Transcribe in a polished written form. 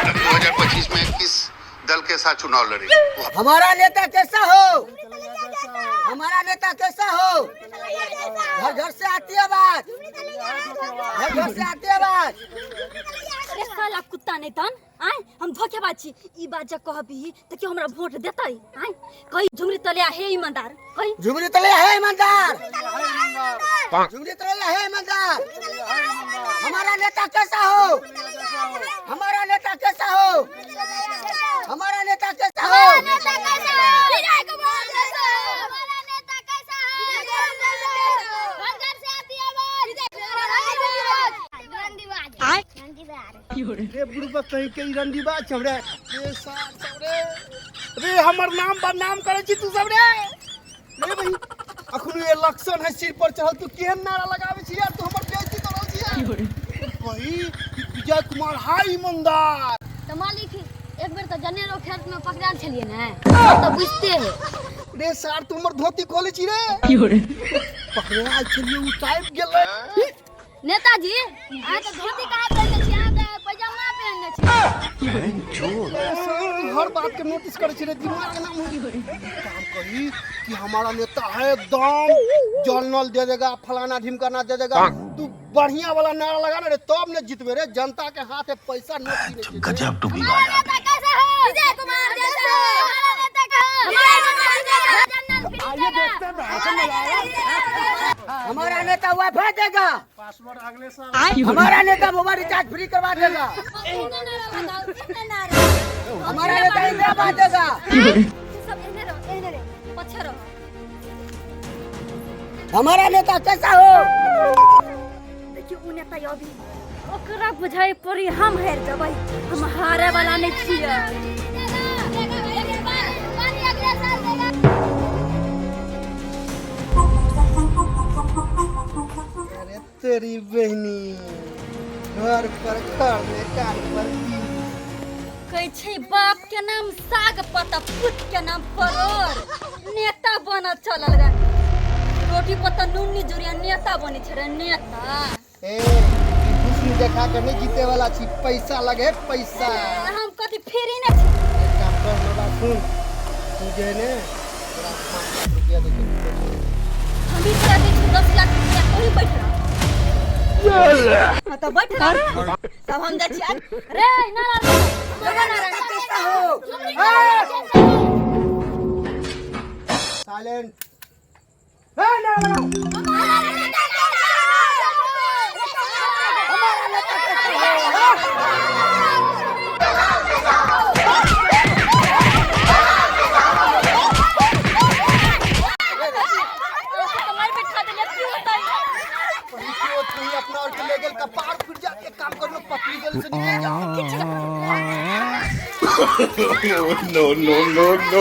2025 में किस दल के साथ चुनाव लड़ेंगे? हमारा नेता कैसा हो? हमारा नेता कैसा हो? घर घर से आती है आवाज, घर घर से आती है आवाज। अरे साला कुत्ता नहीं तन आय, हम धोखेबाज छी, ई बात जब कहबी त क्यों हमरा वोट देतै? आय कही, झुमरी तलिया हे ईमानदार, कही। झुमरी तलैया है ईमानदार, झुमरी तलैया है ईमानदार। हमारा नेता कैसा हो? हमारा नेता कैसा हो? हमारा नेता कैसा हो? नेता कैसा हो? विजय कुमार कैसा हो? हमारा नेता कैसा है? घर घर से आती है आवाज। रे बुढ़बा कहीं के ई रंडीबा छौड़े रे, सार छौड़े रे, हमर नाम बदनाम करै छी तू सब रे। रे भाई, अखन इलेक्शन है सिर पर चढ़ल, तू केहन नारा लगाबै छी यार? तू हमर बेइज्जती कर रहल छी यार। भाई, विजय कुमार हाय ईमानदार। तऽ मालिक, एक बेर तऽ जनेरो खेत में पकड़ायल छलियै ने, तऽ बुझते है। रे सार, तू हमर धोती खोले छी रे? पकड़ायल छलियै, उ टाइप गेलै। नेताजी, अहाँ तऽ धोती कहाँ पहिरने छी? अहाँ तऽ पैजामा पहिरने छी। सर, तू हर बात के नोटिस करे छी रे, दिमाग ना मुड़ी। काम कही कि हमारा नेता है एकदम जल नल दे देगा, फलाना ढिमकाना दे देगा। तू बढ़िया वाला नारा लगा ना रे, तब ने जीतबे रे। जनता के हाथ है पैसा, नोट की नहीं। गजब टूबी। हमारा नेता कैसा है? विजय कुमार जैसा है। हमारा नेता कैसा है? आइए देखते हैं। हमारा नेता वाईफाई देगा, हमारा नेता मोबाइल रिचार्ज फ्री करवा देगा, हमारा नेता इंदिरा आवास देगा। सब एहने रहो, एहने रहो, पछे रहो। हमारा नेता कैसा हो? देखियो, उ नेता अभी ओकरा बुझाइ पड़ी, हम हारि जेबै। हम हारे वाला नहि छियै। अरे तेरी बहनी, घर पर घर में कान पर की। कहै छै बाप के नाम साग पत्ता, पुत के नाम परोर। नेता बनल चलल रे, रोटी पत्ता नून नी जुड़िया, नेता बनै छै रे नेता। ए, ई हुस्न देखा के नहीं जीते वाला छी, पैसा लगे पैसा। हम कथी फ्री ने छी? एक काम कर, हमर बात सुन, तू जे ने तोरा 5 लाख रुपया दे के। हम भी तोरा दै छी 10 लाख रुपया, तोही बैठ रह। हाँ, तऽ बैठ रह, तब हम जाइ छी रे। नारा लगा, नारा। कैसा हो? साइलेंट। हमारा नेता कैसा हो? कमाई बैठा देलियै की होतै? क्यों तू अपना और के ले गेल कपार फिर जा। एक काम कर लो, पतली गल से निकल जा। No, no, no, no.